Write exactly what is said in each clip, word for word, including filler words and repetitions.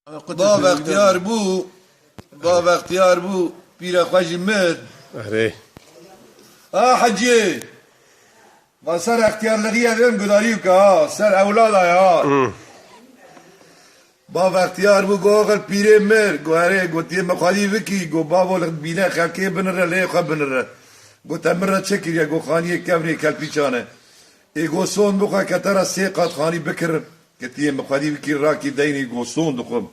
Bav extiyar bû, bav extiyar bû, pîre xwe jî mir. Erê. A hecî, va ser extiyarlixî ev ên gudarî bike ha, ser ewlada ya. Hmm. Bav extiyar bû, go axil pîrê mir, go erê, go tiyê min xwedî bikî, go bavo li bîne xelkê binire, lê xwe binire. Go te min re çi kiriye, go xaniyê kevnê kelpîçan e. Ê go son bixwe ke te re sê qat xanî bikirim. Ke tiyê min xwedî bikî rakî deynî go son dixwim.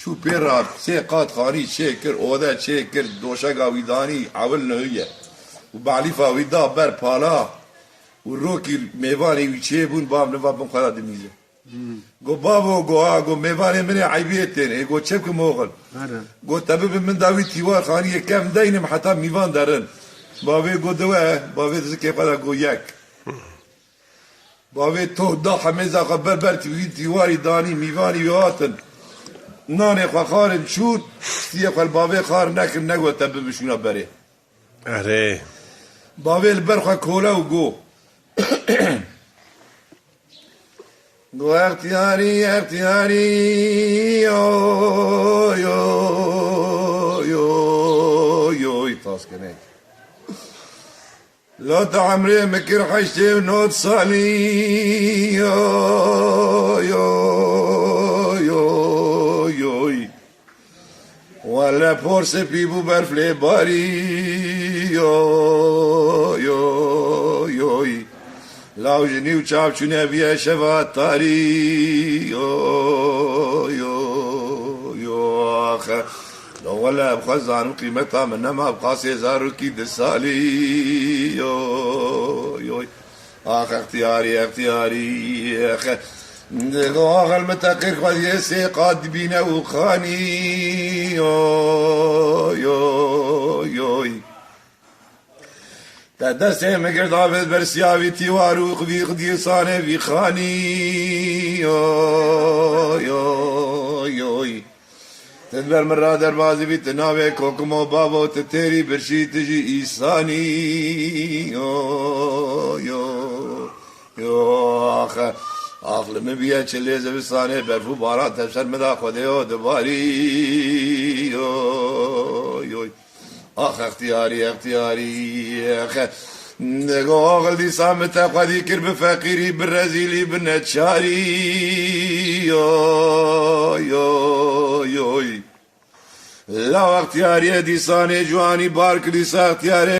Çû pê re sê qat xanî çê kir, ode çê kir, doşega wî danî ewil nihiye. Û balîfa wî da ber pala. Û rokî mêvanê wî çê bûn, bav niva bin xwe da dimîze. Go bavo, go a, go mêvanê min ê eybiyê tên, ê go çi bikim oxil. Go te bibin min da wî tîwar xaniyê kevn deynim heta mîvan derin. Bavê go diwe, bavê di zikê xwe de go yek. Bavê toh da hemêza xwe ber ber tî-, wî tîwarî danî, mîvanî wî hatin. Nanê xwe xarin çûn, stiyê xwe li bavê xar nekin, negot te bibişûna berê. Erê. Bavê li ber xwe kole û go. Go extiyarî, extiyarî, yo, yo, yo, yo, taskene. La te emrê min kir heştê û nod salî, yo, yo, yo, yoy. Wele por spî bû berf lê barî, yo, yo, yoy. Law ji nî û çav çûne viye şeva tarî, yo, yo, yo, axe. Do wele em xwe zanim qîmeta min nema bi qasê zarokî di salî, yo, yoy. Ax extiyarî, extiyarî, ex. Axil min teqîr xwediyê sê qat dibîne û xanî, yo, yo, yoy. Te destê min girt avêt bersiya vî tîwar û vî xidîsanê vî xanî, yo, yo, yoy. Ti di ber min ra derbazî bî, ti navê kokimo bavo, ti têrî birşî, ti jî îsanî. Yo, yo, yo, axe. Ax li min bîye çilê zivistanê, berf û baran te ser min da xwedê yo dibarî. Yo, yo. Ax extiyarî, extiyarî, exe. Go axil dîsa min te xwedî kir bi feqîrî, bi rezîlî, bi neçarî. Yo, yo, yoy. Law extiyariyê dîsanê ciwanî bar kir, dîsa extiyarê